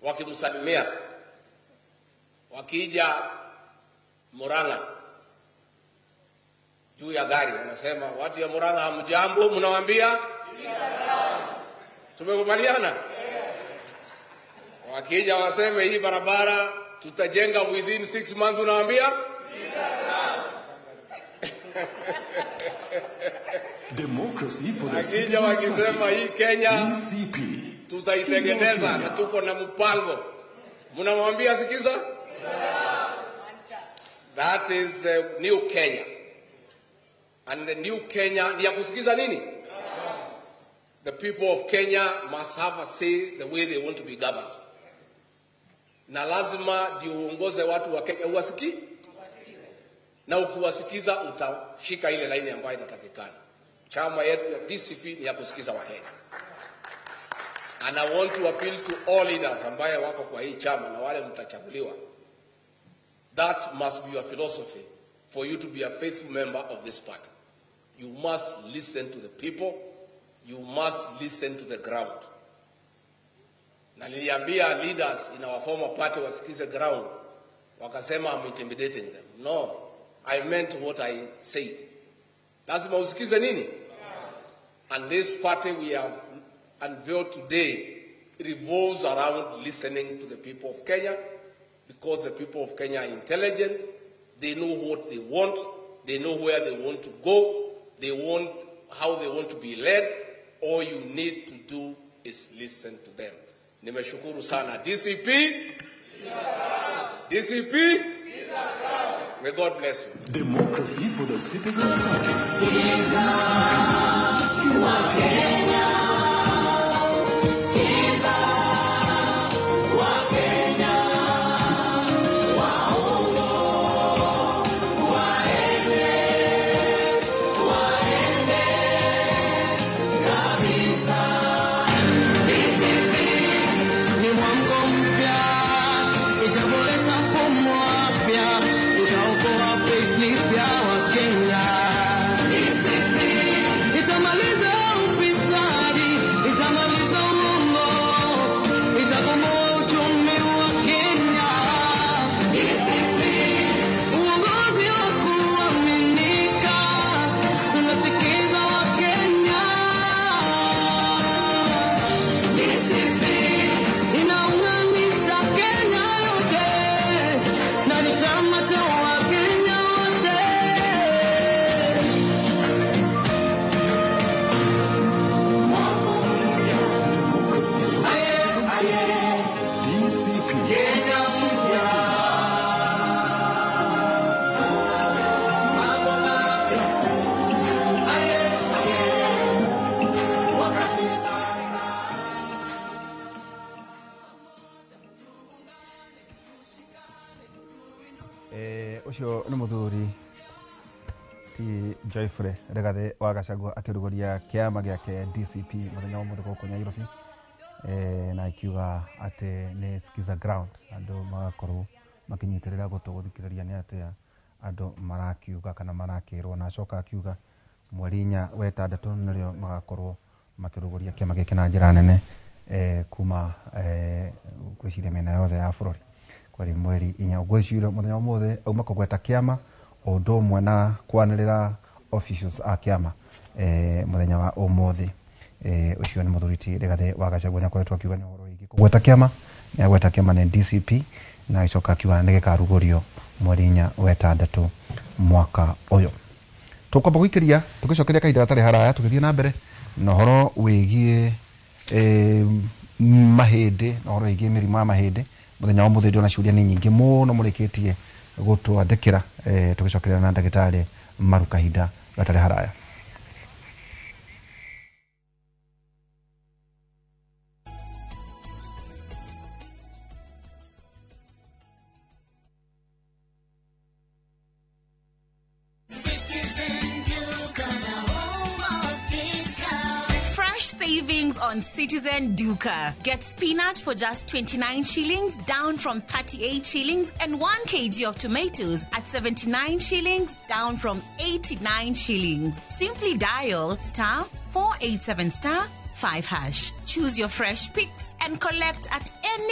Wakimsalimia, wakija Murang'a juu ya gari wanasema, watu ya Murang'a hamjambo, mnawaambia tumekubaliana. Wakija waseme hii barabara tutajenga within 6 months, unawaambia Democracy for the Wakija Citizens wakisema Party. hii Kenya DCP. tutaitengeneza na tuko na mpango, mnamwambia sikiza. That is new Kenya, and the new Kenya ni ya kusikiza nini? The people of Kenya must have a say the way they want to be governed, na lazima ndio uongoze watu wa Kenya uwasikii, na ukiwasikiza utashika ile laini ambayo inatakikana. Chama yetu ya DCP ni ya kusikiza Wakenya. And I want to appeal to all leaders ambaye wako kwa hii chama na wale mtachaguliwa. That must be your philosophy for you to be a faithful member of this party. You must listen to the people. You must listen to the ground. Na niliambia leaders in our former party wasikize ground. Wakasema I'm intimidating them. No, I meant what I said. Lazima usikize nini? And this party we have unveiled today revolves around listening to the people of Kenya, because the people of Kenya are intelligent. They know what they want. They know where they want to go. They want how they want to be led. All you need to do is listen to them. Nimeshukuru sana DCP. DCP. May God bless you. Democracy for the Citizens Party. Ni mwamko mpya, itaboresha mfumo wa afya, itaokoa payslip ya Wakenya, itamaliza ufisadi, itamaliza uongo, itakomboa uchumi wa Kenya. Uongozi wa kuaminika, tunasikiza Wakenya. Inaunganisha Kenya yote na ni chama cha Wakenya wote. Democracy for the Citizens Party. DCP. Kenya mpya. Mambo mapya. Aye, aye. Wakati sasa. Ũcio nĩ mũthuri ti Joyfrey Rigathĩ wa Gachagua akĩrugũria kĩama gĩake DCP mũthenya wa ũmũthĩ gũkũ Nairobi, na akiuga atĩ nĩ skiza ground, andũ magakorwo makĩnyitĩrĩra gũtũ gũthikĩrĩria nĩ atĩa andũ marakiuga kana marakĩrwo, na acoka akiuga mweri 4 wa 6 nĩrĩo magakorwo makĩrugũria kĩama gĩkĩ na njĩra nene, kuma ngwĩciria mĩena yothe ya bũrũri kwari mweri 4. Ngwĩciria mũthenya wa ũmũthĩ auma kũgweta kĩama o ũndũ ũmwe na kwanĩrĩra officials a kĩama, mũthenya wa ũmũthĩ. Ũcio nĩ mũthuri ti Rigathĩ wa Gachagua, nĩakoretwo akiuga nĩ ũhoro wĩgiĩ kũgweta kĩama, nĩagweta kĩama nĩ DCP, na agĩcoka akiuga nĩ gĩkarugũrio mweri 4 wa 6 mwaka ũyũ. Tũkwamba gũikĩria tũgĩcokeria kahinda gatarĩ haraya tũgĩthiĩ na mbere na ũhoro wĩgiĩ mahĩndĩ na ũhoro wĩgiĩ mĩrimũ ya mahĩndĩ. Mũthenya wa mũthĩ ndĩrona ciũria nĩ nyingĩ mũno mũrĩkĩtie gũtwandĩkĩra, tũgĩcokeria na ndagĩtarĩ Maru kahinda gatarĩ haraya. Citizen Duka, the home of discount. Fresh savings on Citizen Duka. Get spinach for just 29 shillings, down from 38 shillings, and 1 kg of tomatoes at 79 shillings, down from 89 shillings. Simply dial *487*5#. Choose your fresh picks and collect at any